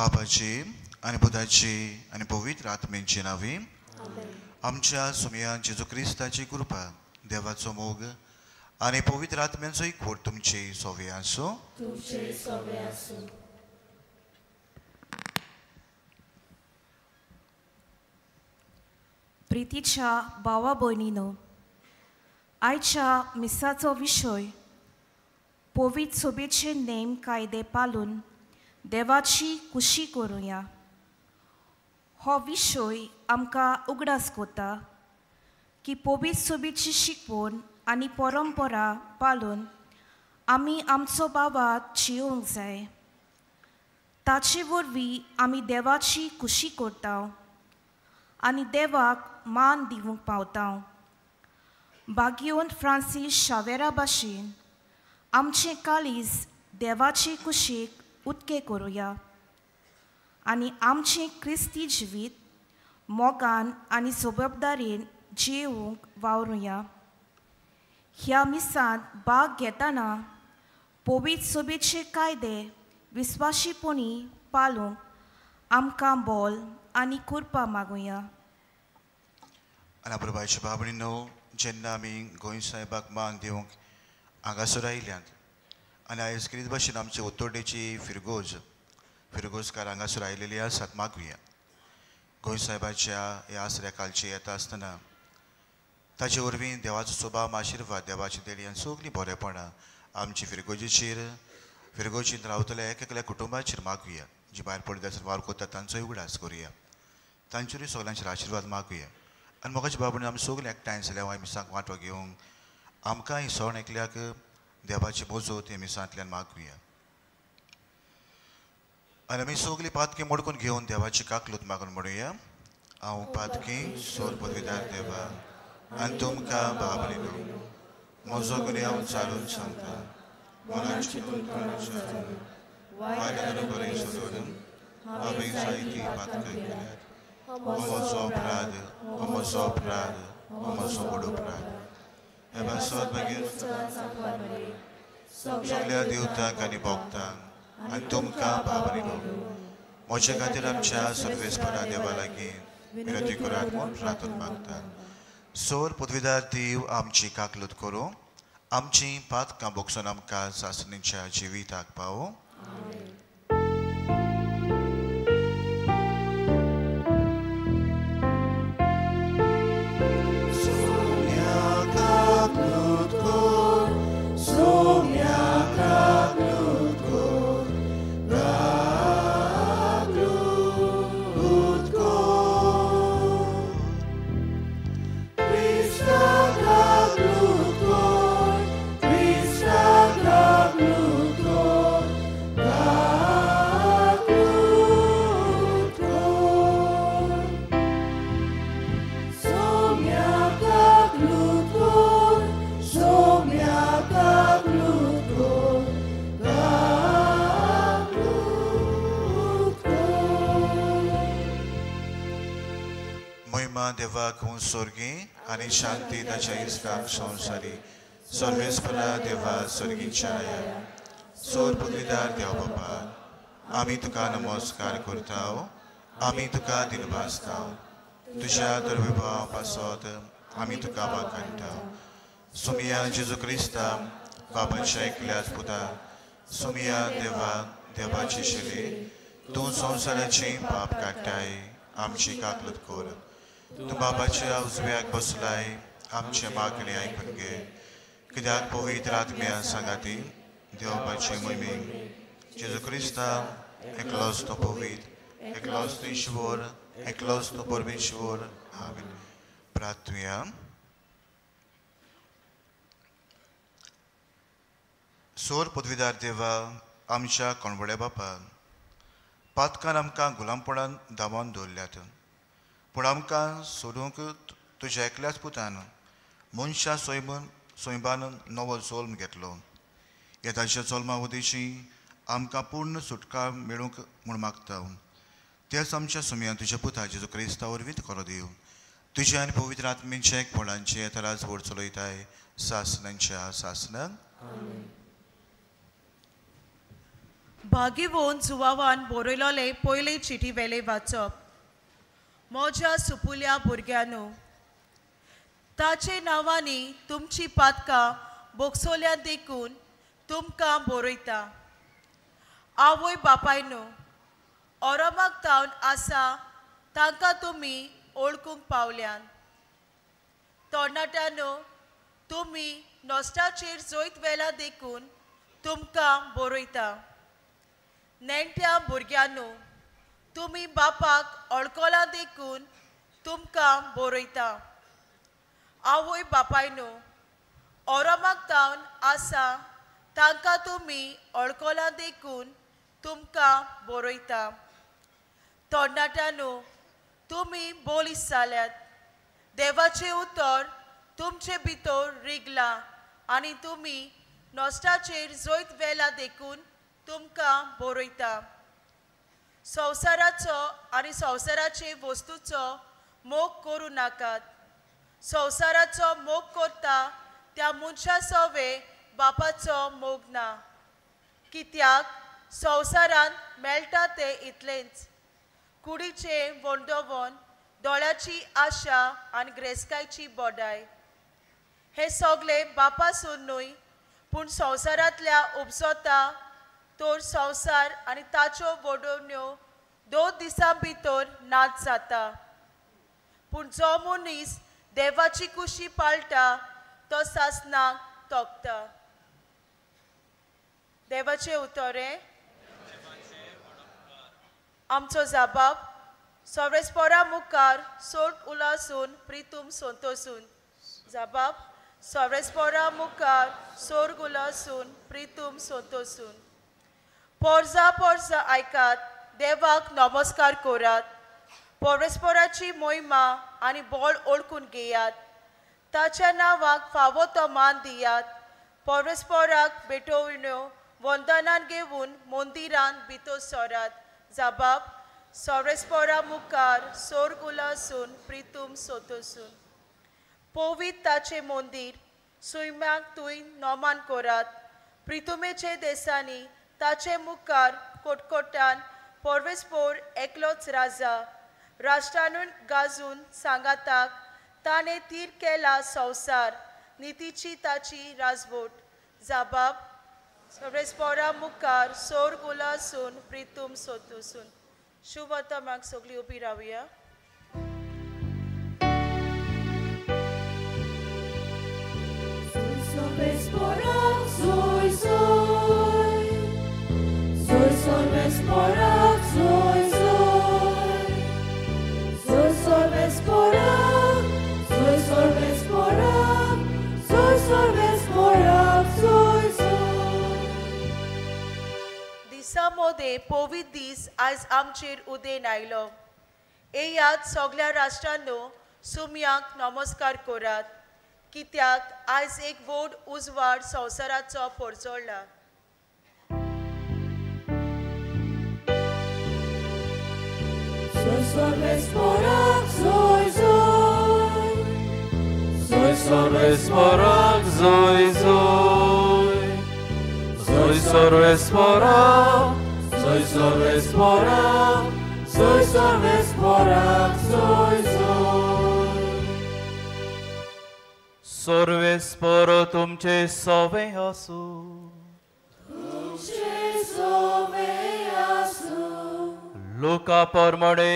बाबाची आनी पुताची आनी पवित्र आत्म्यांची नांवी आमच्या सुमयान जेजू क्रिस्ताची कृपा, देवाचो मोग आनी पवित्र आत्म्यांचो एकवट तुमची सोवे आसूं. प्रितीच्या भावा भयणीनो, आयच्या मिसाचो विशय पवित्र सोबेचे नेम कायदे पालून देवाची खुशी करुया. हो विशय आमकां उगडास कोता की पवित्र सोबेची शिकवण आनी परंपरा पालून आमी आमचो बाबा जियोंक जाय. ताचे वरवीं आमी देवाची खुशी करता आनी देवाक मान दिवंक पावता. बागियोन फ्रांसीस शावेरा भाशेन आमचें काळीज देवाचे कुशीक उदके करुया आनी आमचें क्रिस्ती जिवीत मोगान आनी जबाबदारेन जियोवंक वावरुया. ह्या मिसांत भाग घेतना पवित्र सोबेचे कायदे विस्वाशीपणी पालूंक आमकां बोल आनी कृपा मागुया. आनी प्रभाचे बाबणीनो, जेन्ना आमी गोंय साहेबाक मान दिवंक हांगासर आयल्यात आनी आयज क्रिस्त भाशेन आमचे उत्तोडेची फिरगोज फिरगोजकार हांगासर आयलेली आसात, मागुया गोंय साहेबाच्या ह्या आसऱ्या कालची येता आसतना ताचे वरवीं देवाचो स्वभाव आशिर्वाद, देवाची देणी आनी सगळीं बरेपणां आमची फिरगोजीचेर, फिरगोजींत रावतल्या एक एकल्या कुटुंबाचेर मागुया. जी भायर पडद्याचेर वावर करता तांचोय उगडास करुया, तांचेरूय सगळ्यांचेर आशिर्वाद मागुया. आनी मोगाचे बाबून आमी सगळीं एकठांय जाल्यार हांव मिसांक वांटो घेवंक आमकांय सण एकल्याक देवाची मोजो ते मिसांतल्यान मागुया. आनी आमी सगळीं पातकी मोडकून घेवन देवाची काकलूत मागून म्हणुया. हांव पातकी सोर पदवीदार देवा आनी तुमकां बाबरिनो म्हजो गुन्यांव चालून सांगता, मनान चिंतून वायट बरें सोदून हांवें जायतीं पातकां केल्यात. हो म्हजो अपराध, हो म्हजो अपराध, हो म्हजो व्हड अपराध. हे पासत मागीर सगल्या देवतांक आनी भक्तांक आनी तुमकां बाबरिनो म्हजे खातीर आमच्या सर्वेस्परा देवा लागीं विनंती करात म्हूण प्रार्थना मागता. सोर पदवीदार देव आमची काकलूत करूं, आमची पातकां बोगसून आमकां सासणीच्या जिविताक पावो. Sonia मोहिमा देवाक सोर्गी आनी शांती ताच्या इश्टांक संवसारी. सर्वेस्परा देवा सोर्गीच्या राया, सोर पदवीदार देव बापा, आमी तुका नमस्कार करता, आमी तुका दिनवासता. तुज्या दुर्विभाव पासत आमी तुका वाखाणटा. सुमिया जेजू क्रिस्ता बाबाच्या एकल्याच पुता, सुमिया देवा देवाची शिले, तूं संवसाराचें पाप काडटाय, आमची काकलत कर. तूं बाबाच्या उजव्याक बसलाय, आमचे मागणी आयकून घे. कित्याक पवित्र आत्म्या सांगाती देवपाचे मोहिमेक जेजू क्रिस्ता एकलोच तो पवित्र, एकलोच तो ईश्वर, एकलोच तो परमेश्वर. आमेन. प्रार्थुया. सोर पदवीदार देवा, आमच्या कोणवड्या बापा, पातकान आमकां गुलामपणान दामोन दवरल्यात, पूण आमकां सोडूंक तुज्या एकल्याच पुतान मनशां सैमान नवो जल्म घेतलो. ह्या ताच्या जल्मा उदेशी आमकां पूर्ण सुटका मेळूंक म्हूण मागता. तेच आमच्या सुमयान तुज्या पुता जेजू क्रिस्ता वरवीं करो दिव. तुज्या आनी पवित्र आत्मेच्या एकपणांचे राजवट चलयताय सासनांच्या सासनाक. भागीवोन जुवावान बरयलोले पयले चिटी वेले वाचप. म्हज्या सुपुल्या भुरग्यांनो, ताचे नांवांनी तुमची पातकां बोगसोल्या देखून तुमकां बरयता. आवय बापायनो, ओरमाक तावन आसा तांकां तुमी ओळखूंक पावल्यान. तरणाट्यांनो, तुमी नश्टाचेर जैत वेला देखून तुमकां बरयता. नेण्ट्या भुरग्यांनो, तुमी बापाक ओळखला देखून तुमकां बरयता. आवय बापायनो, ओरमाक तावन आसा तांकां तुमी ओळखला देखून तुमकां बरयता. तरणाट्यांनो, तुमी बळिश्ट जाल्यात, देवाचें उतर तुमचे भितर रिगलां आनी तुमी नश्टाचेर जैत वेला देखून तुमकां बरयता. संवसाराचो आनी संवसाराचे वस्तूचो मोग करूं नाकात. संवसाराचो मोग करता त्या मनशा सवे बापाचो मोग ना. कित्याक संवसारांत मेळटा तें इतलेंच, कुडीचें वंडोवन, दोळ्याची आशा आनी ग्रेस्कायची बोडाय. हे सगळे बापासून न्हय, पूण संवसारांतल्या उपजता. तर संवसार आनी ताच्यो वडोवण्यो 2 दिसां भितर नाच जाता. पूण जो मनीस देवाची कुशी पाळटा तो सासनाक तोखता. देवाचें उतरें. आमचो जाबाब सोरेस्पोरा मुखार सोड उलासून प्रितूम संतोसून. जाबाब सोरेस्पोरा मुखार सोड उलासून प्रितूम संतोसून. पोरजा पोरजा आयकात, देवाक नमस्कार करात. परस्पराची मोहिमा आनी बळ ओळखून घेयात. ताच्या नांवाक फावो तो मान दियात. परस्पराक भेटवण्यो वंदनान घेवन मंदिरान भितर सरात. जाबाब सोरेस्परा मुखार सोर्ग उलासून प्रितूम सोतोसून. पवित्र ताचें मंदीर सुयम्याक तुंय नमान करात. प्रितुमेचे देसांनी ताचे मुखार कोटकोटान परवेस्पोर एकलोच राजा. राष्ट्रानून गाजून सांगाताक ताणें थीर केला संवसार, नितीची ताची राजवट. जाबाब सोरेस्पोरा मुखार सोर्ग उलासून प्रितूम सोतोसून. शुभ आतां सगळीं उबी रावया. दिसा मोदें पवित्र दीस आयज आमचेर उदेन आयलो. येयात सगळ्या राष्ट्रांनो सुमयांक नमस्कार करात. कित्याक आयज एक व्हड उजवाड संवसाराचो परजळ्ळा. Soy sorbesporak, soy soy. सर्वेस्पराक जोय जोय. जोय सर्वेस्पराक, जोय सर्वेस्पराक, जोय सर्वेस्पराक जोय जोय. सर्वेस्पर तुमचे सवे आसूं. तुमचे सवे आसूं. लुका प्रमाणे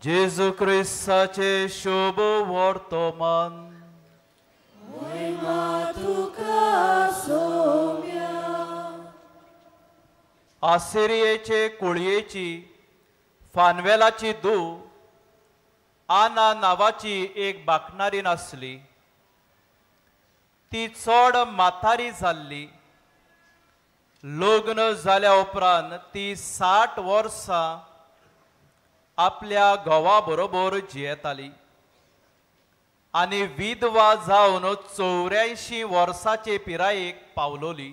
जेजू क्रिस्ताचे शुभ वर्तमान. महिमा तुका सोम्या. आसिरियेचे कुळयेची फानवेलाची धूव आना नांवाची एक बाकणारी नासली. ती चड म्हातारी जाल्ली. लग्न जाल्या उपरांत ती 60 वर्सां आपल्या घोवा बरोबर जियेताली आनी विधवा जावन 84 वर्साचे पिरायेक पावलोली.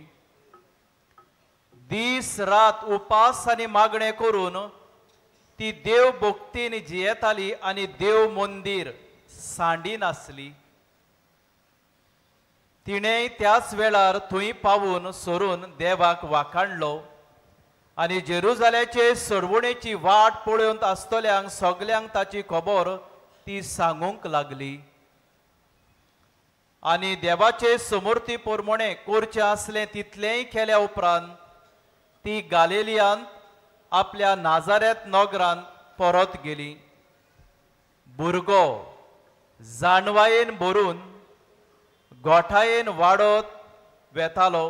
दीस रात उपास आनी मागणें करून ती देव भक्तीन जियेताली आनी देव मंदीर सांडी नासली. तिणें त्याच वेळार थंय पावून सरून देवाक वाखाणलो आनी जेरुजाल्याचे सरवणेची वाट पळोवन आसतल्यांक सगल्यांक ताची खबर ती सांगूंक लागली. आनी देवाचे समर्थी प्रमाणे करचें आसलें तितलेंय केल्या उपरांत ती गालिलियांत आपल्या नाजारेत नगरांत परत गेली. भुरगो जाणवायेन भरून गोठायेन वाडत वेतालो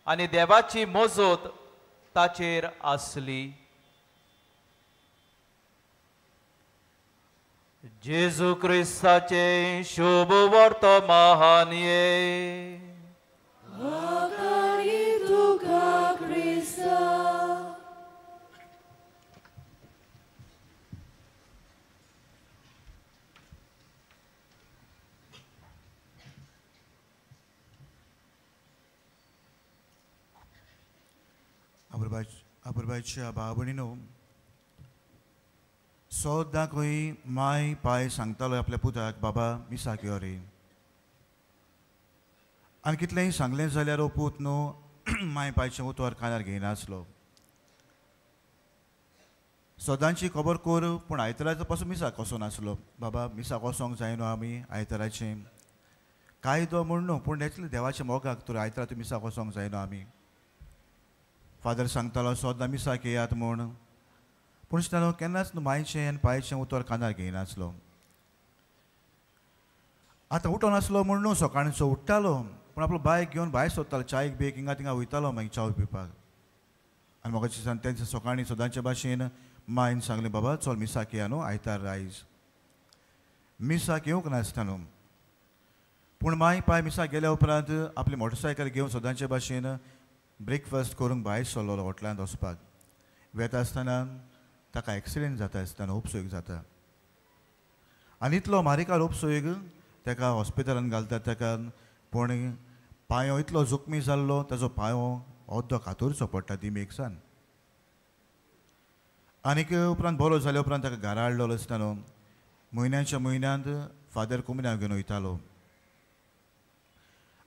आनी देवाची मजत ताचेर आसली. जेजू क्रिस्ताचे शुभ वर्तमान. तुका क्रिस्ता. अपुरबायच्या भाव भयणीनो, सदां खंय माय पाय सांगतालो आपल्या पुताक, बाबा मिसाक यो रे. आनी कितलेंय सांगलें जाल्यार हो पूत न्हू माय पायचें उतर कानार घेयनासलो. सदांची खबर कर, पूण आयताराचो पासून मिसाक वचो नासलो. बाबा मिसाक वचोंक जाय न्हू आमी आयताराचें कायदो म्हूण न्हू, पूण एक्चुली देवाच्या मोगाक तर आयतारा तूं मिसाक वचोंक जाय न्हू आमी. फादर सांगतालो सदां मिसाक येयात म्हूण, पूण ताणो केन्नाच न्हू मायचें आनी पायचें उतर कानार घेयनासलो. आतां उठोन आसलो म्हूण न्हू सकाळचो उठ्ठालो, पूण आपलो बायक घेवन भायर सोदतालो, चायक बेक हिंगा थिंगा वयतालो मागीर चाव पिवपाक. आनी म्हाका दिसता तेंच्या सकाळीं सदांचे भाशेन मायन सांगलें, बाबा चल मिसाक येया न्हू आयतार आयज. मिसाक येवंक नासता न्हू, पूण माय पाय मिसाक गेल्या उपरांत आपली मोटरसायकल घेवन सदांचे भाशेन ब्रेकफास्ट करूंक भायर सरलो हॉटेलांत वचपाक. वेता आसतना ताका एक्सिडेंट जाता आसतना उपसोयीक जाता आनी इतलो मारिकार उपसोयीक ताका हॉस्पिटलान घालतात ताका. पूण पांयो इतलो जखमी जाल्लो, ताजो पांयो अर्दो कातरचो पडटा दिमेक सान. आनीक उपरांत बरो जाल्या उपरांत ताका घरा हाडलेलो आसता न्हू, म्हयन्याच्या म्हयन्यांत फादर कुमऱ्यांक घेवन वयतालो.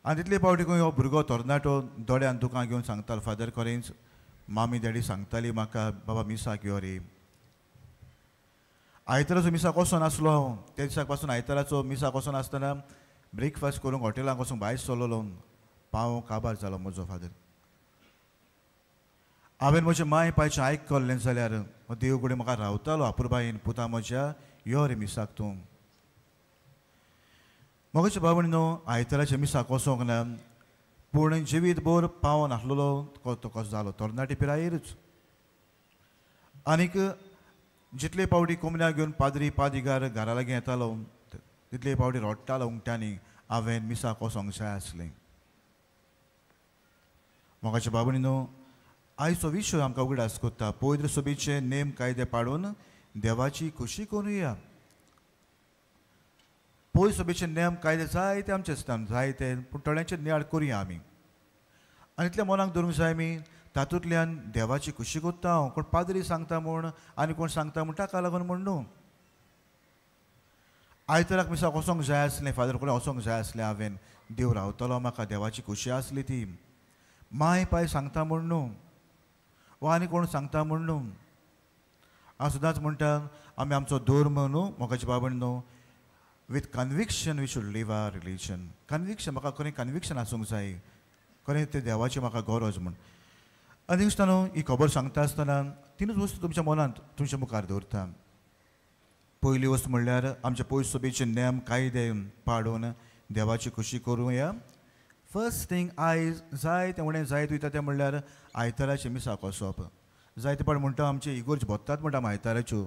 आनी तितले फावटी खंय हो भुरगो तरणाटो दोळ्यान दुकां घेवन सांगतालो, फादर खरेंच मामी डॅडी सांगताली म्हाका, बाबा मिसाक यो रे. आयताराचो मिसाक वचोन आसलो हांव, त्या दिसाक पासून आयताराचो मिसाक वचोन आसतना ब्रेकफास्ट करूंक हॉटेलांत वचूंक भायर सरलेलो, पांव काबार जालो म्हजो फादर. हांवें म्हज्या माय पायचें आयकल्लें जाल्यार देव कडेन म्हाका रावतालो अपुरबायेन, पुता म्हज्या यो रे मिसाक तूं. म्हज्या भाव भयणीनो, आयताराच्या मिसाक वचोंक ना, पूण जिवीत भर पाव नासलेलो तो कसो जालो तरणाटे पिरायेरूच. आनीक जितले फावटी कोमऱ्याक घेवन पाद्री पादिगार घरा लागीं येतालो तितले फावटी रडटालो उंगट्यांनी, हांवें मिसाक वचोंक जाय आसलें. मोगाच्या भाव भयणीनो, आयचो विशय आमकां उगडास करता, पवित्र सभेचे नेम कायदे पाळून देवाची खुशी करुया. पवित्र सभेचे नेम कायदे जायते आमचे आसता जायते, पूण थोड्यांचे नियाळ करुया आमी. आनी इतल्या मनाक धरूंक जाय आमी तातूंतल्यान देवाची खुशी करता हांव, कोण पाद्री सांगता म्हूण आनी कोण सांगता म्हूण ताका लागून म्हूण न्हू. आयताराक मिसाक वचोंक जाय आसलें, फादर कडेन वचोंक जाय आसलें हांवें, देव रावतलो म्हाका, देवाची खुशी आसली ती. माय पाय सांगता म्हूण न्हू वा आनी कोण सांगता म्हूण न्हू. हांव सदांच म्हणटा आमी आमचो धर्म न्हू मोगाचे बाबण न्हू, with conviction we should live our religion. Conviction, म्हाका खरें कन्विक्शन आसूंक जाय, खरें तें देवाची म्हाका गरज म्हूण. आनी दिसता न्हू ही खबर सांगता आसतना तिनूच वस्तू तुमच्या मनांत तुमच्या मुखार दवरता. पयली वस्त म्हणल्यार आमचे पयस सभेचे नेम कायदे पाडून देवाची खुशी करूया. फर्स्ट थींग आयज जाय तें उणें जायत वयता तें म्हणल्यार आयताराचें मिसाक वचप. जायते पाट म्हणटा आमचे इगोर्ज भोत्तात म्हणटा आमी आयताराच्यो.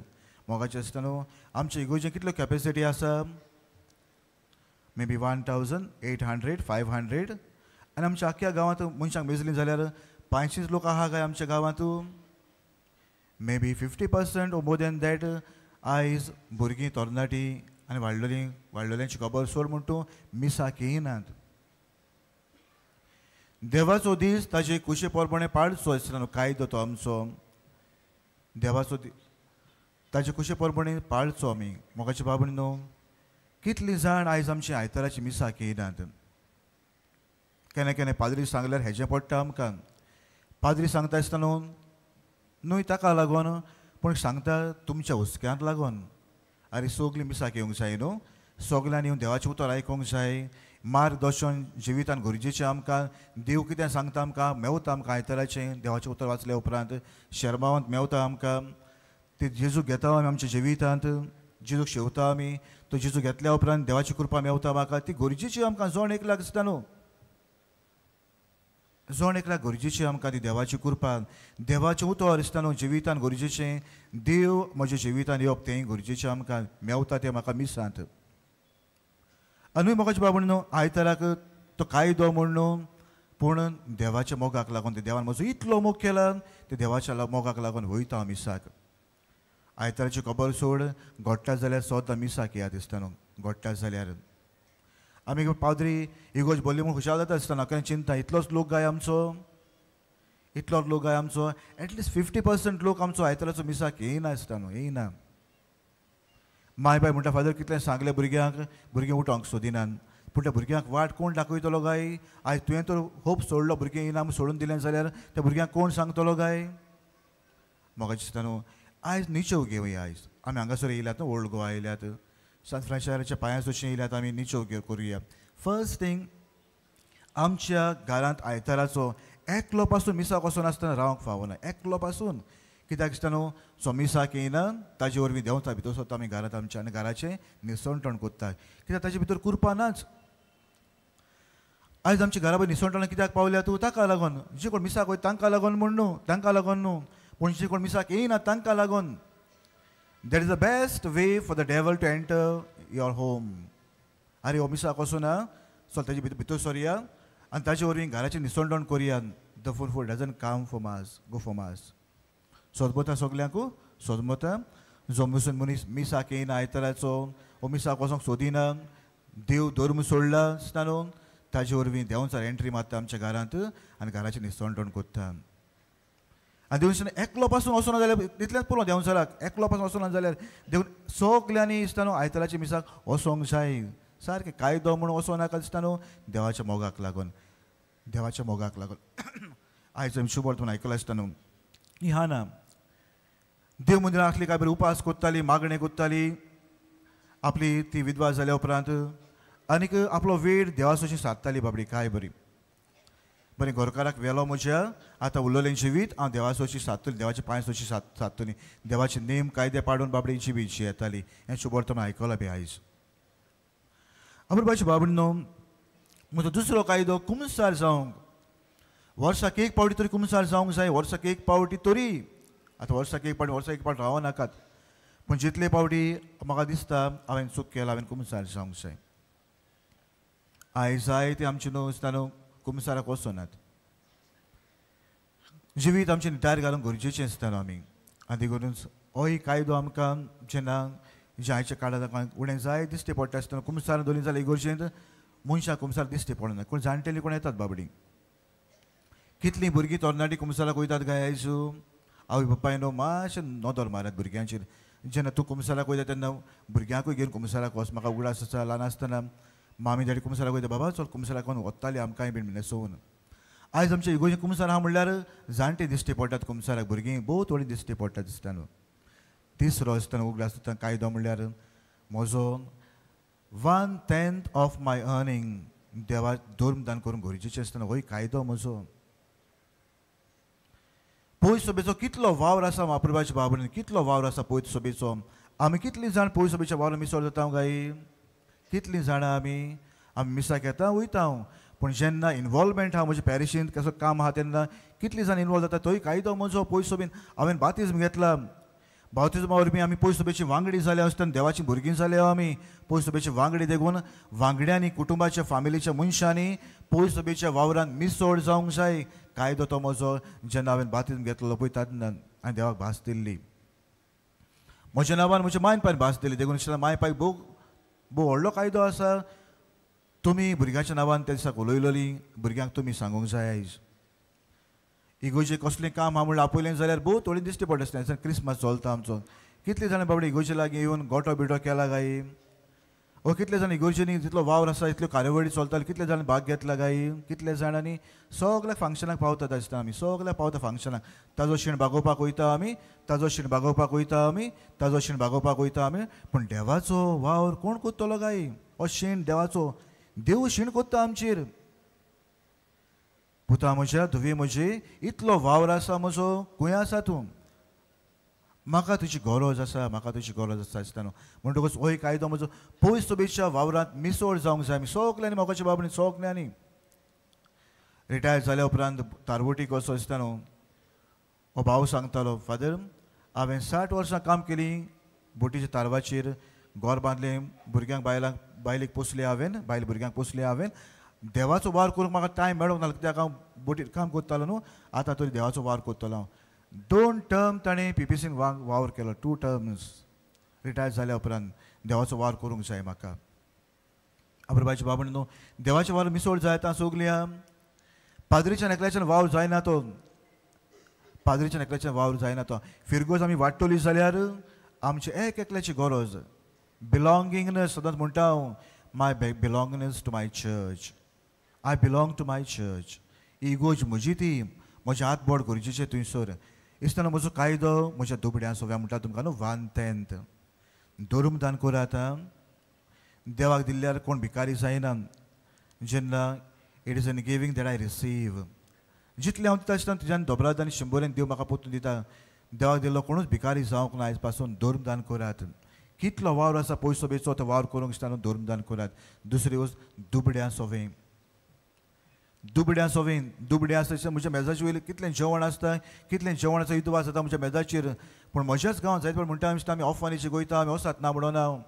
मोगाचें आसता न्हू आमचे इगोर्जे कितल्यो कॅपेसिटी आसा, मे बी 1800 500. आनी आमच्या आख्ख्या गांवांत मनशांक मेजलीं जाल्यार 500 लोक आहा काय आमच्या गांवांत, may be 50% or more than that. आयज भुरगीं तरणाटीं आनी वाडलेलीं वाडलेल्यांची खबर सोड म्हण तूं मिसाक येयनात. देवाचो दीस ताजे कुशे प्रमाणे पाळचो आसतना कायदो तो आमचो, देवाचो ताजे कुशे प्रमाणे पाळचो आमी. मोगाचे बाबण न्हू कितलीं जाण आयज आमची आयताराची मिसाक येयनात. केन्ना केन्ना पाद्री सांगल्यार हेजें पडटा आमकां. पाद्री सांगता आसतना न्हू न्हय ताका लागून, पूण सांगता तुमच्या हुस्क्यांत लागून. आरे सगलीं मिसाक येवंक जाय न्हू, सगल्यांनी येवन देवाचें उतर आयकूंक जाय, मार्गदर्शन जिवितान गरजेचें आमकां. देव कितें सांगता आमकां मेवता आमकां आयताराचें देवाचें उतर वाचल्या उपरांत शेरमांवांत मेवता आमकां. ते जेजू घेता आमी आमच्या जिवितांत, जेजूक शेवता आमी, तो जेजू घेतल्या उपरांत देवाची कृपा मेवता म्हाका, ती गरजेची आमकां. जण एकल्याक दिसता न्हू, जण एकल्याक गरजेची आमकां ती देवाची कृपा, देवाचें उतर दिसता न्हू जिवितान गरजेचें. देव म्हज्या जिवितान येवप तें गरजेचें आमकां मेवता तें म्हाका मिसांत. आनी मोगाचे बाबा न्हू आयताराक तो कायदो म्हूण न्हू, पूण देवाच्या मोगाक लागून, ते देवान म्हजो इतलो मोग केला ते देवाच्या मोगाक लागून वयता हांव मिसाक. आयताराची खबर सोड, घडटा जाल्यार सदां मिसाक येया दिसता न्हू. घडटा जाल्यार आमी पाद्री इगोर्ज बोल्ली म्हूण खुशाल जाता आसतना केन्ना चिंता, इतलोच लोक गाय आमचो, इतलोच लोक गाय आमचो, एटलिस्ट 50% लोक आमचो आयताराचो मिसाक येयना आसता न्हू, येयना. माय बाय म्हणटा फादर कितलें सांगलें भुरग्यांक, भुरगीं उठोंक सोदिनात. पूण त्या भुरग्यांक वाट कोण दाखयतलो काय? आयज तुवें तर होप सोडलो, भुरगीं येयना म्हूण सोडून दिलें जाल्यार त्या भुरग्यांक कोण सांगतलो काय? म्हाका दिसता न्हू आयज निचेव घेवया. आयज आमी हांगासर येयल्यात न्हू, ओल्ड गोवा येयल्यात, सांत फ्रांसिसाच्या पांयां सोशी येयल्यात, आमी निचेव घेव करुया. फर्स्ट थींग आमच्या घरांत आयताराचो एकलो पासून मिसाक वचून आसतना रावंक फावना, एकलो पासून. कित्याक दिसता न्हू जो मिसाक येयना ताजे वरवीं देंवता भितर सरता आमी घरांत आमच्या, आनी घराचें निसणटण कोत्ता, कित्याक ताजे भितर कुरपा नाच. आयज आमच्या घरा भितर निसणटण कित्याक पावल्या तूं? ताका लागून जे कोण मिसाक वयता तांकां लागून म्हूण न्हू, तांकां लागून न्हू, पूण जे कोण मिसाक येयना तांकां लागून. That is the best way for the devil to enter your home. आरे हो मिसाक वचूना, चल ताजे भितर भितर सरया आनी ताजे वरवीं घराचें निसणटण करुया. The four four doesn't come for mass, go for mass. सोदमता सगल्यांकू सोदमता. जो मुसून मनीस मिसाक येयना आयताराचो, हो मिसाक वचोंक सोदिना, देव धर्म सोडला दिसता न्हू, ताजे वरवीं देंवचार एंट्री मारता आमच्या घरांत आनी घराचें निसणटण कोत्ता. आनी देवून एकलो पासून वचना जाल्यार तितलेंच पुरो देंवचाराक, एकलो पासून वचना जाल्यार देवून सगल्यांनी दिसता न्हू आयताराच्या मिसाक वचोंक जाय. सारकें कायदो म्हूण वचों नाका दिसता न्हू, देवाच्या मोगाक लागून, देवाच्या मोगाक लागून. आयज आमी शुभ वर्तमान आयकलां आसता न्हू, ही हा ना देव मंदिरां आसली काय बरी उपास कोत्ताली, मागणें कोत्ताली आपली ती विधवा जाल्या उपरांत, आनीक आपलो वेळ देवासोशी सादताली बाबडी काय बरी. बरें घरकाराक व्हेलो म्हज्या, आतां उरलेलें जिवीत हांव देवासोशी सादतली, देवाचे पांय सोशी सादतली, देवाचे नेम कायदे पाडून बाबडी जिवीत जियेताली. हें शुभ वर्तमान आयकलां बी आयज. अमरबाची बाबडी न्हू म्हजो दुसरो कायदो कुमसार जावंक, वर्साक एक पावटी तरी कुमसार जावंक जाय, वर्साक एक पावटी तरी. आतां वर्साक एक पावटी, वर्साक एक पावट रावो नाकात, पूण जितले पावटी म्हाका दिसता हांवें चूक केला, हांवें कुमसार जावंक जाय. आयज जाय ते आमचे न्हू दिसता न्हू कुमसाराक वचनात. जिवीत आमचें निटार घालूंक गरजेचें आसता न्हू आमी. आनी देखून होय कायदो आमकां जेन्ना जे आयच्या काळांत उणें जाय दिश्टी पडटा आसतना कुमसार दोनी जाल्यार इगोर्जेंत मनशां कुमसार दिश्टी पडना, कोण जाणटेली कोण येतात बाबडी. कितलीं भुरगीं तरणाटीं कुमसाराक वयतात काय आयज? आवय बापायनो मातशें नदर मारात भुरग्यांचेर, जेन्ना तूं कुमसाराक वयता तेन्ना भुरग्यांकूय घेवन कुमसाराक वच. म्हाका उगडास आसा ल्हान आसतना मामी डॅडी कुमसाराक वयता, बाबा चल कुमसाराक वचून वताली आमकांय बीन न्हेसोवन. आयज आमच्या इगोर्जे कुमसार आहा म्हणल्यार जाणटे दिश्टी पडटात कुमसाराक, भुरगीं भोव थोडीं दिश्टी पडटात दिसता न्हू. तिसरो आसतना उगडास आसतना कायदो म्हणल्यार म्हजो 1/10 ऑफ my earning देवा धर्मदान करूंक गरजेचें आसतना होय कायदो म्हजो. पयस सभेचो कितलो वावर आसा म्हाप्रभाच्या बाबरीन, कितलो वावर आसा पयस सभेचो. आमी कितलीं जाण पयस सभेच्या वावर मिसळ जाता गाई, कितलीं जाणां आमी आमी मिसाक येता वयता. पूण जेन्ना इनवॉल्वमेंट आहा म्हज्या पॅरिशींत कसो काम आहा तेन्ना कितलीं जाण इनवॉल्व जाता तोय कायदो म्हजो. पयस सभेन हांवें बातिज्म घेतला, बावतिज्मा वरवीं आमी पयस सभेची वांगडी जाल्या आसतना देवाची भुरगीं जाल्या आमी. पयस सभेची वांगडी देखून वांगड्यांनी कुटुंबाच्या फामिलीच्या मनशांनी पयस सभेच्या वावरान मिसळ जावंक जाय. कायदो तो म्हजो जेन्ना हांवें बातिज्म घेतलो पळय तातूंत हांवें देवाक भास दिल्ली, म्हज्या नांवान म्हज्या मायन पायन भास दिली. देखून माय पायक भोव भोव व्हडलो कायदो आसा. तुमी भुरग्यांच्या नांवान त्या दिसाक उलयलोली, भुरग्यांक तुमी सांगूंक जाय. आयज इगोर्जे कसलें काम आहा म्हणल्यार आपयलें जाल्यार भोव थोडी दिश्टी पडटा आसतना. क्रिसमस चलता आमचो, कितले जाणां बाबडे इगोर्जे लागीं येवन गोटो बिटो केला गाय, ओ कितले जाण इगोर्जेनी जितलो वावर आसा इतल्यो कार्यावळी चलताल्यो, कितले जाण भाग घेतला गाय, कितले जाणांनी सगल्या फंक्शनाक पावतात आसता आमी, सगल्या पावता फंक्शनाक. ताजो शीण भागोवपाक वयता आमी, ताजो शीण भागोवपाक वयता आमी, ताजो शीण भागोवपाक वयता आमी. पूण देवाचो वावर कोण कोत्तलो गाय? हो शीण देवाचो, देव शीण कोत्ता आमचेर. पुता म्हज्या, धुवे म्हजे, इतलो वावर आसा म्हजो, खंय आसा तूं? म्हाका तुजी गरज आसा, म्हाका तुजी गरज आसा आसता न्हू. म्हणटकूच हो कायदो म्हजो पयस सभेच्या वावरांत मिसळ जावंक जाय. आमी सगल्यांनी मोगाच्या बाबतींत सगल्यांनी रिटायर जाल्या उपरांत तारवटी कसो आसता न्हू, हो भाव सांगतालो, फादर हांवें 60 वर्सां काम केलीं बोटीच्या तारवाचेर, घर बांदलें, भुरग्यांक बायलांक बायलेक पोसले हांवें, बायल भुरग्यांक पोसले हांवें. देवाचो वावर करूंक म्हाका टायम मेळोंक ना, कित्याक हांव बोटीर काम करतालो न्हू. आतां तरी देवाचो वावर करतलो हांव. 2 टर्म ताणें पीपीसीन वावर केलो, 2 टर्म्स. रिटायर जाल्या उपरांत देवाचो वावर करूंक जाय म्हाका. अब्रबाचे बाबा न्हू, देवाचो वावर मिसळ जाय आतां सगल्या. पाद्रीच्यान एकल्याच्यान वावर जायना तो, पाद्रीच्यान एकल्याच्यान वावर जायना तो. फिरगोज आमी वाडटली जाल्यार आमचे एक एकल्याची गरज बिलोंगिंगनेस. सदांच म्हणटा हांव, my belongingness to my church, I belong to my church. इगोर्ज म्हजी ती, म्हजें हात बोट गरजेचें थंयसर. इसतना म्हजो कायदो म्हज्या दुबड्यां सोव्या म्हणटा तुमकां न्हू, 1/10 धर्मदान करात. देवाक दिल्यार कोण भिकारी जायना. जेन्ना it is in giving that I receive, जितलें हांव दिता आसतना तुज्यान दोबराद आनी शंबरेन देव म्हाका पोतून दिता. देवाक दिल्लो कोणूच भिकारी जावंक ना. आयज पासून धर्मदान करात. कितलो वावर आसा पयसो बेचो तो वावर करूंक दिसता न्हू, धर्मदान करात. दुसरी वस्त दुबड्यां सोवें, दुबड्यां सोवें, दुबड्यां आसता म्हज्या मेजाचे वयलें कितलें जेवण आसता, कितलें जेवण आसा इतू आसता म्हज्या मेजाचेर. पूण म्हज्याच गांवांत जायत म्हणटा आमी आमी ऑफानीचे वयता, आमी वसात ना म्हणून हांव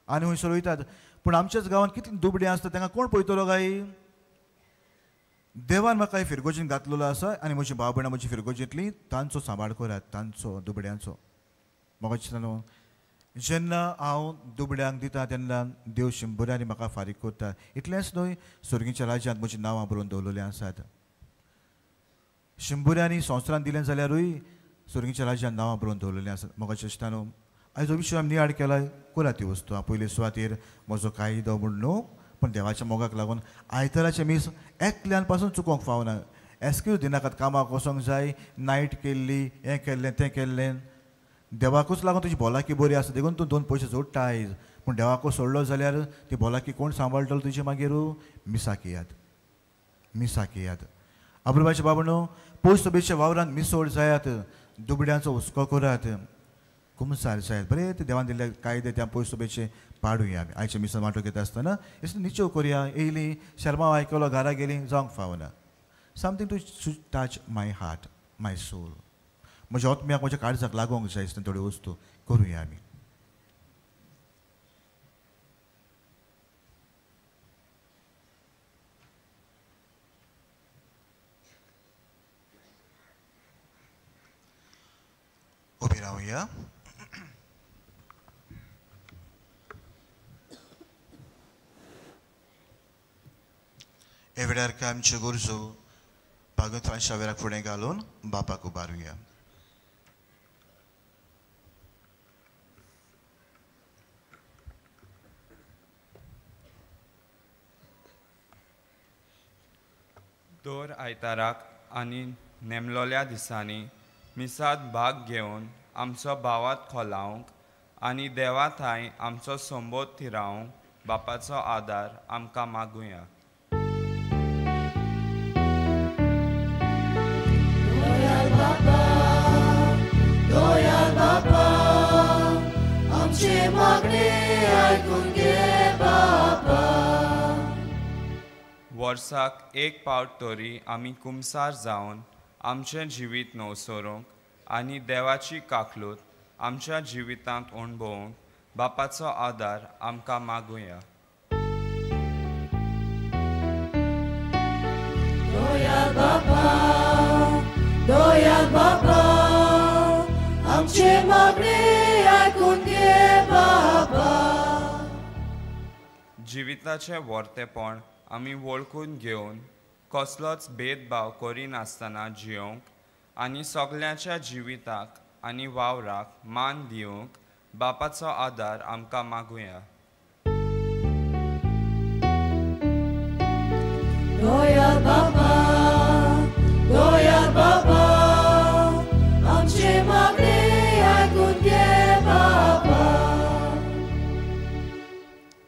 आनी खंयसर वयतात. पूण आमच्याच गांवांत कितलीं दुबड्यां आसता तांकां कोण पळयतलो काय? देवान म्हाका फिरगोजीन घातलेलो आसा आनी म्हजी भाव भयणां म्हजी फिरगोजींतलीं तांचो सांबाळ करात, तांचो दुबड्यांचो. म्हाका दिसता न्हू, जेन्ना हांव दुबड्यांक दिता तेन्ना देव शंबरांनी म्हाका फारीक करता. इतलेंच न्हय, सर्गीच्या राज्यांत म्हजीं नांवां बरोवन दवरलेलीं आसात. शंबरांनी संवसारान दिलें जाल्यारूय सर्गीच्या राज्यांत नांवां बरोवन दवरलेलीं आसात. म्हाका दिसता न्हू, आयज हो विशय आमी नियाळ केला, करा ती वस्तू. हांव पयले सुवातेर म्हजो कायदो म्हूण न्हू, पूण देवाच्या मोगाक लागून आयताराचें मीस एकल्यान पासून चुकोवंक फावना. एक्सक्यूज दिनाकात, कामाक वचोंक जाय, नायट केल्ली, हें केल्लें तें केल्लें. देवाकूच लागून तुजी भलायकी बरी आसा देखून तूं 2 पयशे जोडटा आयज. पूण देवाकूच सोडलो जाल्यार ती भलायकी कोण सांबाळटलो तुजी मागीर? मिसाक येयात, मिसाक येयात. अब्रबाचे बाबा न्हू, पयस सभेच्या वावरांत मिसोड जायात, दुबड्यांचो हुस्को करात, कुमसार जायात. बरें ते देवान दिल्ले कायदे त्या पयस सभेचे पाडुया आमी. आयच्या मिसान वांटो घेता आसतना इसली निचेव करुया. येयली शर्मा आयकलो, घरा गेली, जावंक फावना. Something to touch my heart, my soul. म्हज्या आत्म्याक म्हज्या काळजाक लागोंक जाय आसतना थोड्यो वस्तू करुया आमी. उबी रावया. ह्या वेळार काय आमच्यो गरजो भागवत शावेराक फुडें घालून बापाक उबारुया. दर आयताराक आनी नेमलोल्या दिसांनी मिसांत भाग घेवन आमचो भावात खोलावंक आनी देवा थांय आमचो संबोध थिरावंक बापाचो आदार आमकां मागुया. दोयाल बापा, दोयाल बापा, आमचे मागणे आयकून घे बापा. वर्साक एक पावट तरी आमी कुमसार जावन आमचें जिवीत नवसरूंक आनी देवाची काकलूत आमच्या जिवितांत अणभवूंक बापाचो आदार आमकां मागुया. दोयाल बापा, दोयाल बापा, आमचे मागणे आयकून घे बापा. जिविताचें वर्तेपण आमी वळखून घेवन कसलोच भेदभाव करिनासतना जियोंक आनी सगल्यांच्या जिविताक आनी वावराक मान दिवंक बापाचो आदार आमकां मागुया. दोयाल बापा, दोयाल बापा, आमचे मागणे आयकून घे बापा.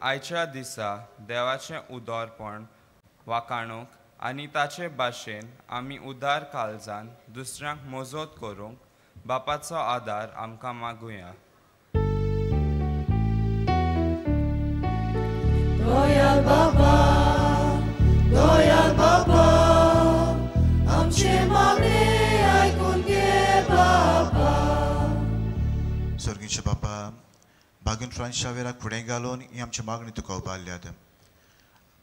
आयच्या दिसा देवाचें उदरपण वाखाणूंक आनी ताचे भाशेन आमी उदार काळजान दुसऱ्यांक मजत करूंक बापाचो आदार आमकां मागुया. दोयाल बापा, दोयाल बापा, आमचे मागणे आयकून घे बापा. सर्गीचे बापा, बागून फ्रांस शावेराक फुडें घालून ही आमची मागणी तुका उबारल्यात.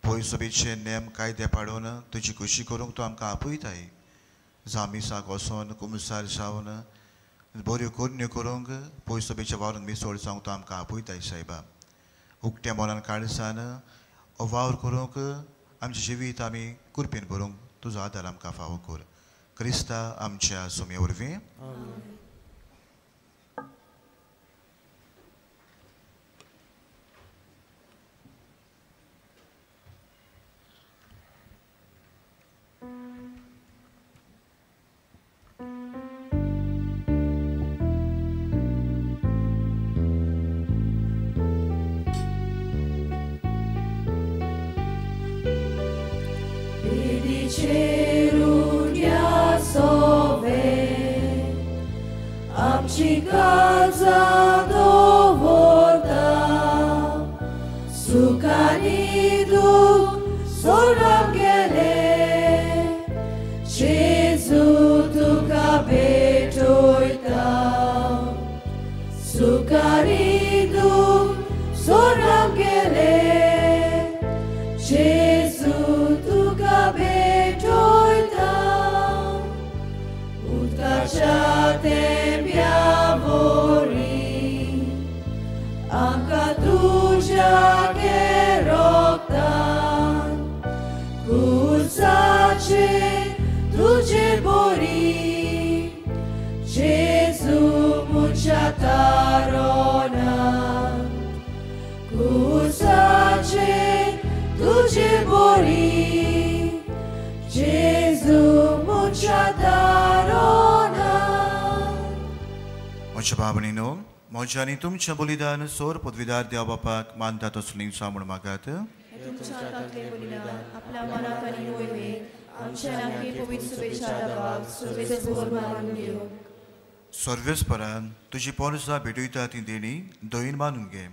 पय सभेचे नेम कायदे पाडून तुजी खुशी करूंक तूं आमकां आपयताय. जावं मिसाक वचोन कुमसार जावन बऱ्यो करण्यो करूंक पय सभेच्या वावरून मिसळ जावंक तूं आमकां आपयताय सायबा. उकत्या मनान काळसान वावर करूंक आमचें जिवीत आमी कुरपेन भरूंक तुजो आदार आमकां फावो कर. क्रिस्ता आमच्या सुमये वरवीं. Amci casa dovorta, sukanidu soram gele, Jesu tuka betoita, sukanidu soram gele, Jesu tuka betoita, utkacha Piavori, anca tuja che roctan, cursace tuge bori, Gesù munciatarona, cursace tuge bori, Gesù munciatarona. म्हज्या बाबणीनो, म्हज्या आनी तुमच्या बलिदान सोर पदवीदार देव बापाक मानता तसलीं म्हूण मागात. सर्वेस्परान तुजी पोरसां भेटयता ती देणी दयेन मानून घे.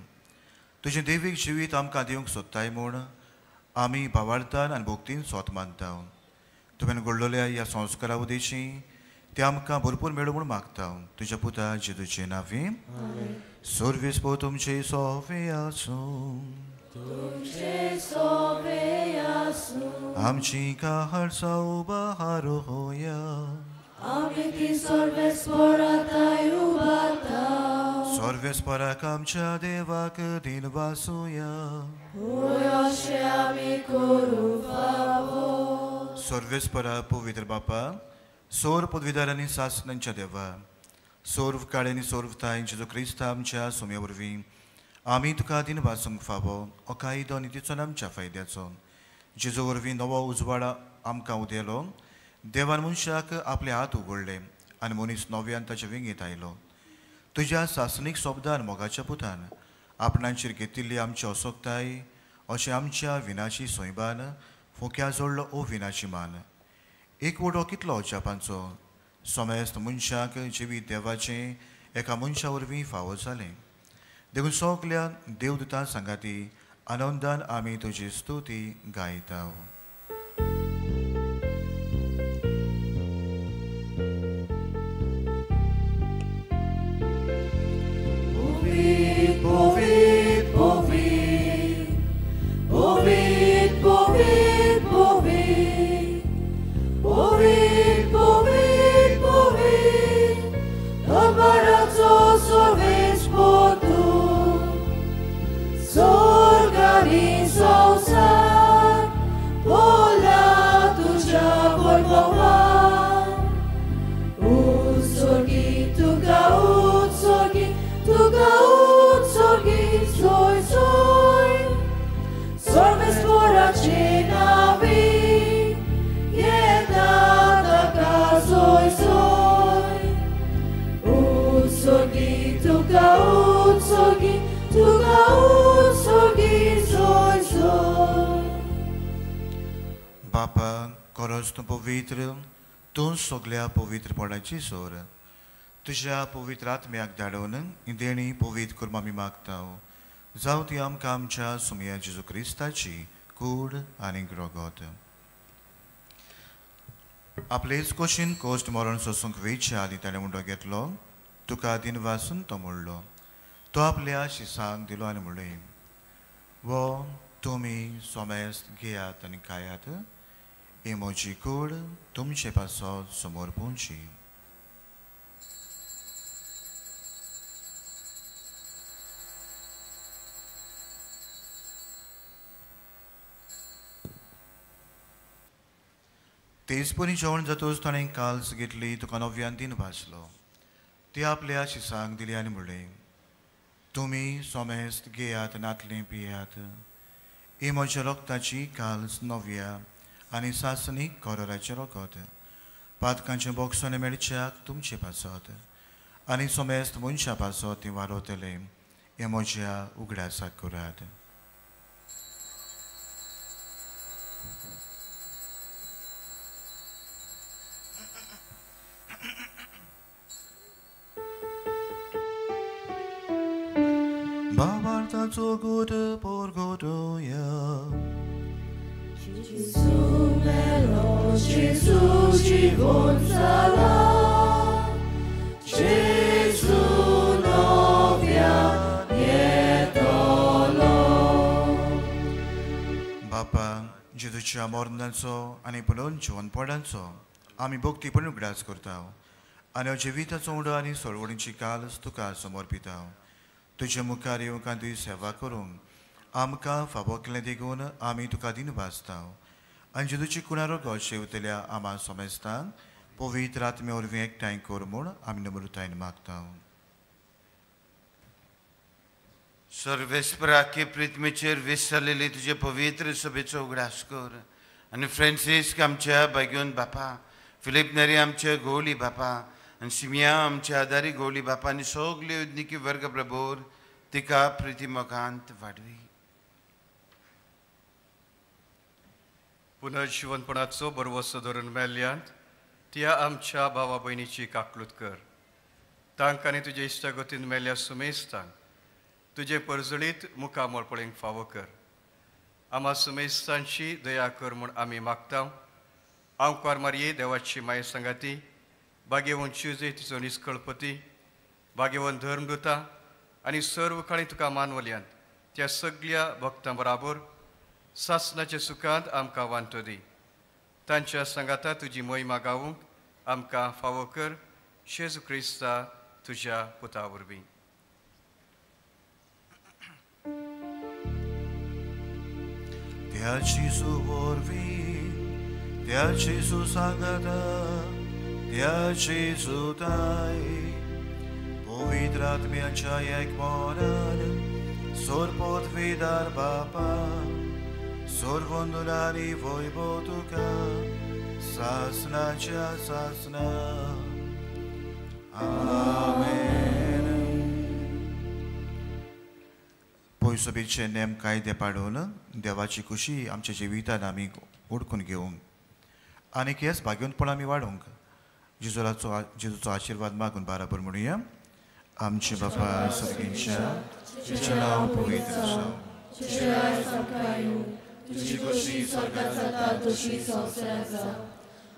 तुजें देवीक जिवीत आमकां दिवंक सोदताय म्हूण आमी भावार्थान आनी भक्तीन सोत मानता. तुवें घडलेल्या ह्या संस्कारा उदेशी ते आमकां भरपूर मेळूं म्हूण मागता. तुज्या पुता जेजूचे नांवी. सर्वेस पो तुमचे सोवे आसूं. आमची काळजां उबार होया. सर्वेस्पराक आमच्या देवाक दिन वासुया. सर्वेस्परा पवित्र बापा, सोर पदवीदार आनी सासणांच्या देवा, सोर्व काळे आनी सोर्व ताय जेजू क्रिस्ता आमच्या सुमये वरवीं आमी तुका दिन वासूंक फावो हो कायदो आनी तिचो आमच्या फायद्याचो. जेजू वरवीं नवो उजवाडा आमकां उदेलो. देवान मनशाक आपले हात उगडले आनी मनीस नव्यान ताच्या विंगेत आयलो. तुज्या सासणीक शब्दान मोगाच्या पुतान आपणांचेर घेतिल्ली आमची असोक्ताय अशें आमच्या विनाशी सैबान फोक्या जोडलो ओ विनाशी मान. एकवट हो कितलो अजापांचो समेस्त मनशाक जिवीत देवाचें एका मनशा वरवीं फावो जालें. देखून सगल्या देवदूतां सांगाती आनंदान आमी तुजी स्तुती गायता. Povit, povit, povit, povit, povit, povit, povit, povit, Domaraco sorvens potu, sorgani sausar, pola tuja volvovar, utsorgi tuga utsorgi, tuga utsorgi, soi soi, sorves poracinavi, yenataka soi soi, utsorgi tuga utsorgi, tuga utsorgi, soi soi. बापा खरोच तूं पवित्र, तूं सगल्या पवित्रपणाची सोर. तुज्या पवित्र आत्म्याक धाडून ही देणी पवित्र करून आमी मागता. जावं ती आमकां आमच्या सुमया जेजू क्रिस्ताची कूड आनी रगत. आपलेच कोशीन कोश्ट मरण सोसूंक वेच्या आदी ताणें उंडो घेतलो, तुका दिनवासून तो म्हणलो. तो आपल्या शिसांक दिलो आनी म्हणलें, वो तुमी सोमेस्त घेयात आनी खायात, ही म्हजी कूड तुमचे पासत समोर पोवची. तेच परी जेवण जातूच ताणें काल्स घेतली, तुका नव्यान दिन भासलो, ती आपल्या शिसांक दिली आनी म्हणलें, तुमी सोमेस्त घेयात नातलें पियात, ही म्हज्या रक्ताची काल्स नव्या आनी सासणीक कराराचें रगत, पातकांचें बोगसणें मेळच्याक तुमचे पासत आनी सोमेस्त मनशा पासत ती वारवतले, हें म्हज्या उगडासाक करात. बाबार्थाचो गुट पोरगोटोया Gesù melo, Gesù जीवन जाला, Gesù novia येतलो. बापा जेजूच्या मरणाचो आनी पुनर्जिवनपणाचो आमी भक्तीपण उगडास करता आनी जिविताचो उडो आनी सोडवणीची कालच तुका समर्पिता. तुज्या मुखार येवंक आनी तुजी सेवा करूंक आमकां फावो केलें देखून आमी तुका दिन भासता आनी जेजूची कुणारो गो शेवतल्या आमा समेस्तांक पवित्र आत्मे वरवीं एकठांय कर म्हूण आमी नम्रतायेन मागता. सर्वेस्पराके प्रिथ्मीचेर वीस जालेली तुजे पवित्र सभेचो उगडास कर आनी फ्रांसिस्क आमच्या भाग्योन बापा, फिलीप नेरी आमच्या गोवली बापा आनी सिमिया आमच्या आदारी गोवली बापा आनी सगले उदनिकी वर्ग प्रभोर तिका प्रिती मोगांत वाडवी. पुनर्जिवनपणाचो बरवसो धरून मेल्ल्यांत त्या आमच्या भावा भयणीची काकलूत कर. तांकां आनी तुजे इश्टागतीन मेल्ल्या सुमेस्तांक तुजे परजळीत मुखामळ पळोवंक फावो कर. आमा सुमेस्तांची दया कर म्हूण आमी मागता. आंवकार मारये देवाची माये सांगाती, भाग्यवंत चिजे तिचो निस्कळपती, भाग्यवंत धर्मदूता आनी सर्व काळी तुका मानवल्यांत त्या सगळ्या भक्तां बराबर सासणाच्या सुखांत आमकां वांटो दी. तांच्या सांगाता तुजी महिमा गावूंक आमकां फावो कर, जेजू क्रिस्ता तुज्या पुता वरवीं. त्या जेजू वरवीं, त्या जेजू सांगाता, त्या जेजूताय पवित्र आत्म्याच्या एकमनान सोरपोत विदार बापा सोरवंदुलानी वैभव तुका सासनाच्या सासना. आमेन. पयसोबीचे नेम कायदे पाडून देवाची खुशी आमच्या जिवितान आमी ओडकून घेवंक आनी हेच भाग्यवंतपण आमी वाडोवंक जेजूचो जेजूचो आशिर्वाद मागून बाराबर म्हणुया. आमचे बापा सर्गींच्या, तुजें नांव पवित्र जावं, तुजें राज्य आमकां येवं, तुजी खोशी स्वर्गांत जाता तशी संवसारांत जावं.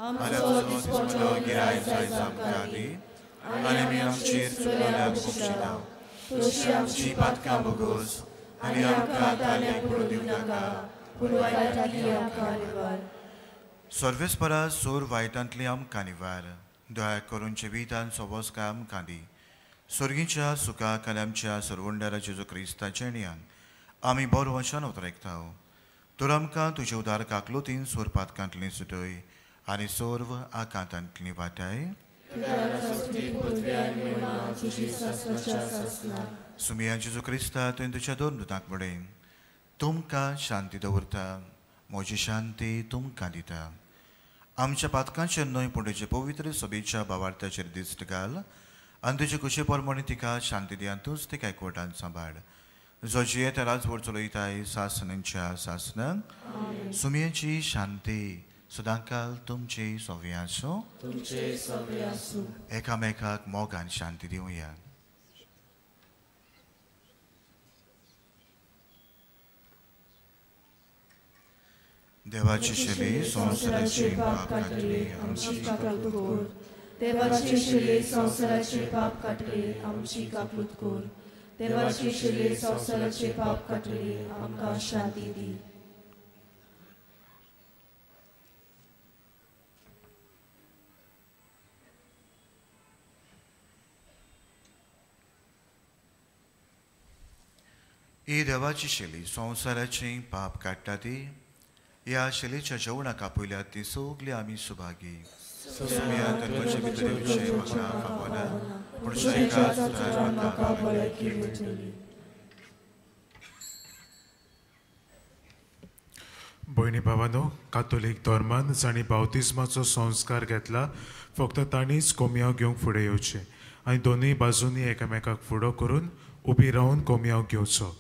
आमचो दिसपट्टो गिरायक आयज आमकां दी आनी आमी आमचेर चुकलेल्यांक बक्षिता तशी आमची पातकां भोगोस आनी आमकां ताल्यांक पडूं दिवं नाका, पूण वायटांतली आमकां निवार. सर्वेस्परा सोर वायटांतली आमकां निवार. दया करून जिवितान सोबोसकाय आमकां दी. स्वर्गीच्या सुखाक आनी आमच्या सरवंडारा जेजू क्रिस्ताच्या णयान आमी बरो वशान उतरायता. तर आमकां तुजे उदार काकलुतीन सोर पातकांतली सुटय आनी सर्व आकांतांतली वाटाय. सुमिया जेजू क्रिस्ता तुवें तुज्या दोन दुतांक म्हणलें, तुमकां शांती दवरता, म्हजी शांती तुमकां दिता. आमच्या पातकांचेर न्हय पूण तुजे पवित्र सभेच्या भावार्थाचेर दिश्ट घाल आनी तुजे खुशे प्रमाणे तिका शांती दी आनी तूंच तिका एकवटान सांबाळ. जो जियेता राजवट चलयताय सासनांच्या सासनांक. सुमयेची शांती सदांकाल तुमची सोवी आसूं. एकामेकाक मोगान शांती दिवया. देवाची शेली संवसाराची पाप काडली आमची काकलूत कर. देवाची शेली संवसाराचे पाप काडली आमची काकलूत कर. देवाची शेली संवसाराचे पाप काडली आमकां शांती दी. ही देवाची शेली संवसाराचे पाप काडटा ती ह्या शेलीच्या जेवणाक आपयल्या ती सगळी आमी सुभागी. भयणी भावानो, कातोलीक धर्मान जांणी बावतिज्माचो संस्कार घेतला फक्त तांणीच कोमयांव घेवंक फुडें येवचें आनी दोनूय बाजूंनी एकामेकाक फुडो करून उबी रावन कोमयांव घेवचो.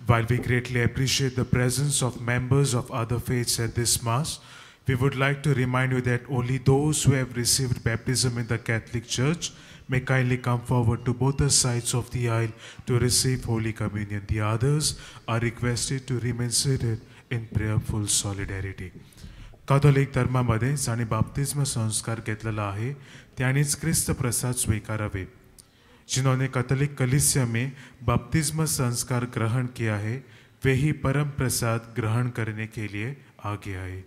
While we greatly appreciate the presence of members of other faiths at this Mass, we would like to remind you that only those who have received baptism in the Catholic Church may kindly come forward to both the sides of the aisle to receive Holy Communion. The others are requested to remain seated in prayerful solidarity. Catholic धर्मामध्ये जांणी बाप्तिज्म संस्कार घेतलेला आहे त्यांनीच क्रिस्त प्रसाद स्वीकारावे. जिन्होंने Catholic कलीसिया में बपतिस्मा संस्कार ग्रहण किया है वे ही परम प्रसाद ग्रहण करने के लिए आगे आए.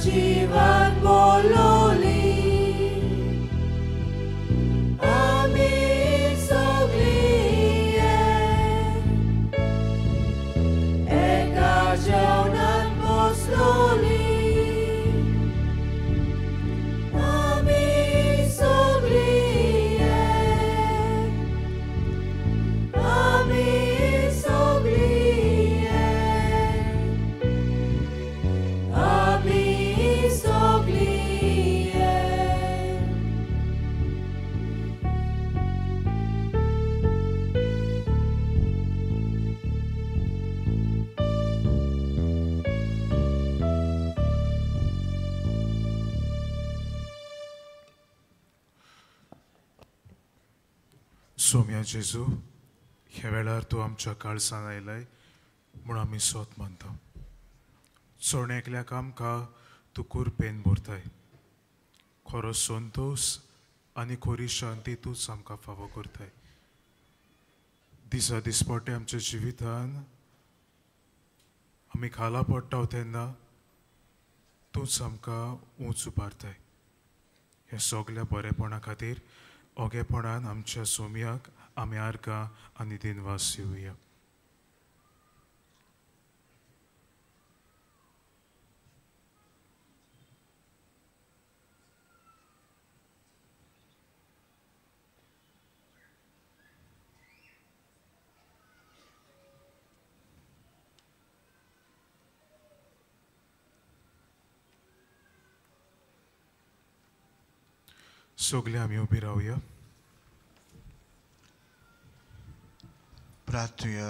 जिवान बोलोली आमी सगळीं एका जेवणान बसलोली आमी सगळीं आमी सगळीं आमी सगळीं. सोम्या जेजू, ह्या वेळार तूं आमच्या काळसान आयलाय म्हूण आमी सोत मानता. चोण एकल्याक आमकां तूं कुरपेन भरताय. खरो संतोश आनी खरी शांती तूंच आमकां फावो करताय. दिसा दिसपट्टे आमच्या जिवितान आमी खाला पडटा तेन्ना तूंच आमकां उंच उबारताय. ह्या सगल्या बरेपणा खातीर ओगेपणान आमच्या सोम्याक आमी आर्गां आनी दिनवास येवया. सगळे आमी उबी रावया. प्रार्थुया.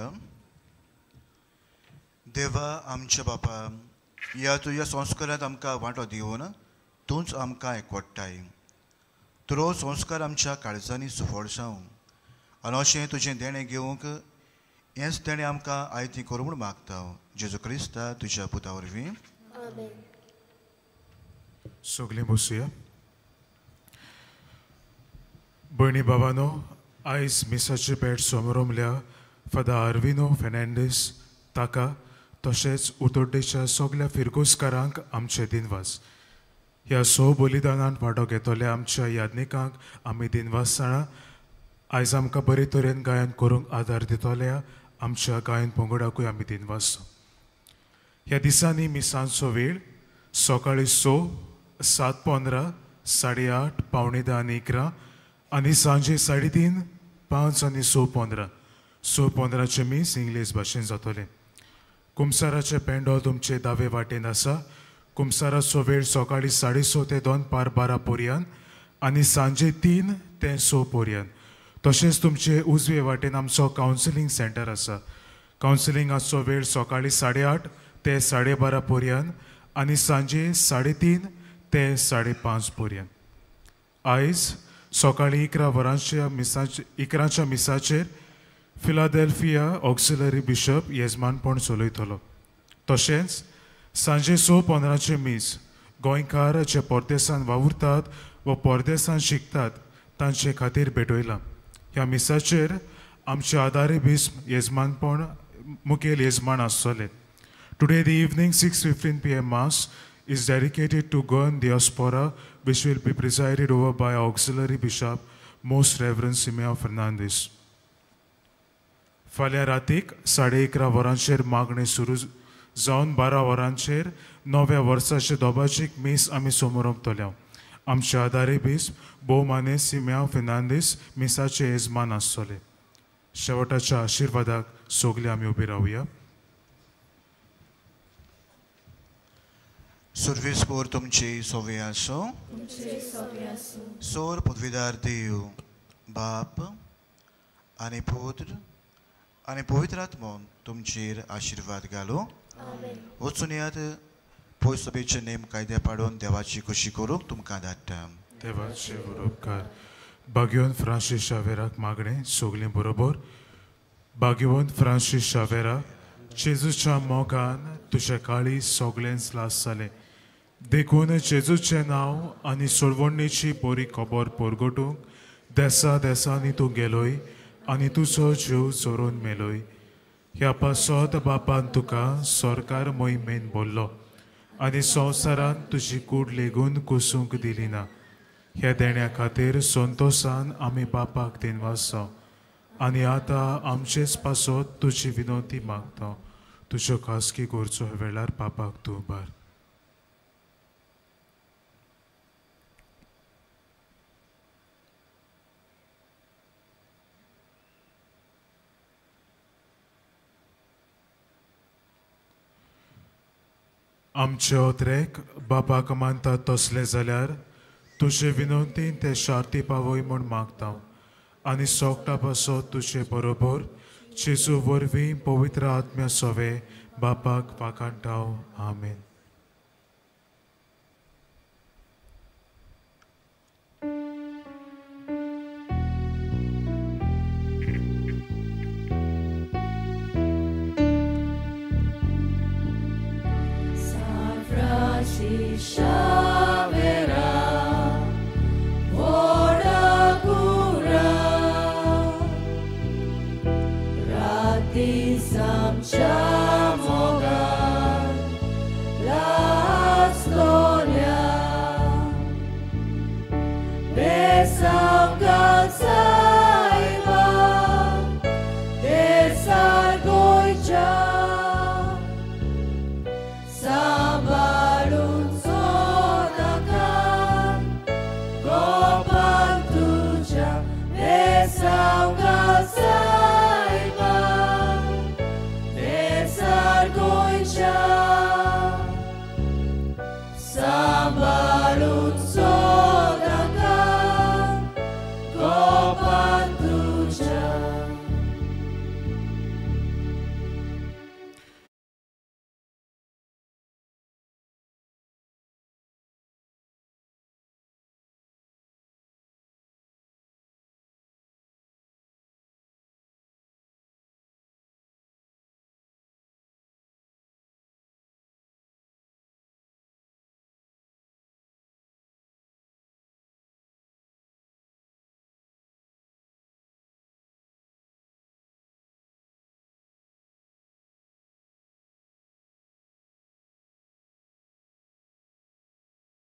देवा आमच्या बापा, ह्या तुज्या संस्कारांत आमकां वांटो दिवन तूंच आमकां एकवटाय. तुरो संस्कार आमच्या काळजांनी सुफळ जावं आनी अशें तुजें देणें घेवंक हेंच देणें आमकां आयती करूं म्हूण मागता. जेजू क्रिस्ता तुज्या पुता वरवीं. सगळीं बसुया. भयणी बाबानो, आयज मिसाची भेट समोरमल्या फादर आर्विनो फेर्नांडीस ताका तशेंच उतोड्डेच्या सगल्या फिरगोजकारांक आमचे दिनवास. ह्या स बलिदानांत वांटो घेतल्या आमच्या याज्ञिकांक आमी दिनवास जाणा. आयज आमकां बरे तरेन गायन करूंक आदार दितल्या आमच्या गायन पंगडाकूय आमी दिनवास. ह्या दिसांनी मिसांचो वेळ सकाळीं 6, 7:15, 8:30, 9:45 आनी 11 आनी सांजे 3:30, 5 आनी 6:15. 6:15 मीस इंग्लीश भाशेन जातलें. कुमसाराचें पेंडोल तुमचे दावे वाटेन आसा. कुमसाराचो वेळ सकाळीं 6:30 ते 11:45 पर्यंत आनी सांजे 3 ते 6 पर्यंत. तशेंच तुमचे उजवे वाटेन आमचो कावन्सिलींग सेंटर आसा. कावन्सिलिंगाचो वेळ सकाळीं 8:30 ते 12:30 पर्यंत आनी सांजे 3:30 ते 5:30 पर्यंत. आयज सकाळीं 11 वरांच्या 11च्या मिसाचेर फिलाडेल्फिया ऑक्सिलरी बिशप येजमानपण चलयतलो. तशेंच सांजे 6:15 मीस गोंयकार जे परदेसान वावुरतात वा परदेसान शिकतात तांचे खातीर भेटयलां. ह्या मिसाचेर आमचे आदारी बिस्प येजमानपण मुखेल येजमान आसतले. Today the evening 6:15 PM mass is dedicated to Goan diaspora, which will be presided over by Auxiliary Bishop Most Reverend Simeon Fernandez. फाल्यां रातीक 11:30 वरांचेर मागणें सुरू जावन 12 वरांचेर नव्या वर्साचे दोबाजीक मीस आमी समोरपतले. आमचे आदारी बिस्प भोवमाने सिमियांव फेर्नांदीस मिसाचे येजमान आसतले. शेवटाच्या आशिर्वादाक सगळे आमी उबी रावया. सुर्वीस पोर तुमची सोवे आसूं. सोर पदवीदार देव बाप आनी पुत्र आनी पवित्र आत्मो तुमचेर आशिर्वाद घालूं. वचून येयात पयस सभेचे नेम कायदे पाडून देवाची खुशी करूंक तुमकां धाडटा. देवाचे उपकार. भाग्यवंत फ्रांसीस शावेराक मागणें सगळीं बरोबर. भाग्यवंत फ्रांसीस शावेरा, जेजूच्या मोगान तुजें काळीज सगळेंच लास जालें, देखून जेजूचें नांव आनी सोडवणेची बरी खबर परगटूंक देसा देसांनी तूं गेलोय आनी तुजो जीव जोरून मेलोय. ह्या पासत बापान तुका सरकार मोहिमेन बोल्लो आनी संवसारान तुजी कूड लेगून कुसूंक दिली ना. ह्या देण्या खातीर संतोशान आमी बापाक दिनवासाव आनी आतां आमचेच पासत तुजी विनवती मागता. तुज्यो खासगी गरजो वेळार बापाक तूं उबार. आमचे ओत्रेक बापाक मानता तसलें जाल्यार तुजे विनवतीन ते शार्ती पावय म्हूण मागता आनी सोगटा पासत तुजे बरोबर जेजू वरवीं पवित्र आत्म्या सोवे बापाक वाखाणटाव. आमेन. Xavier.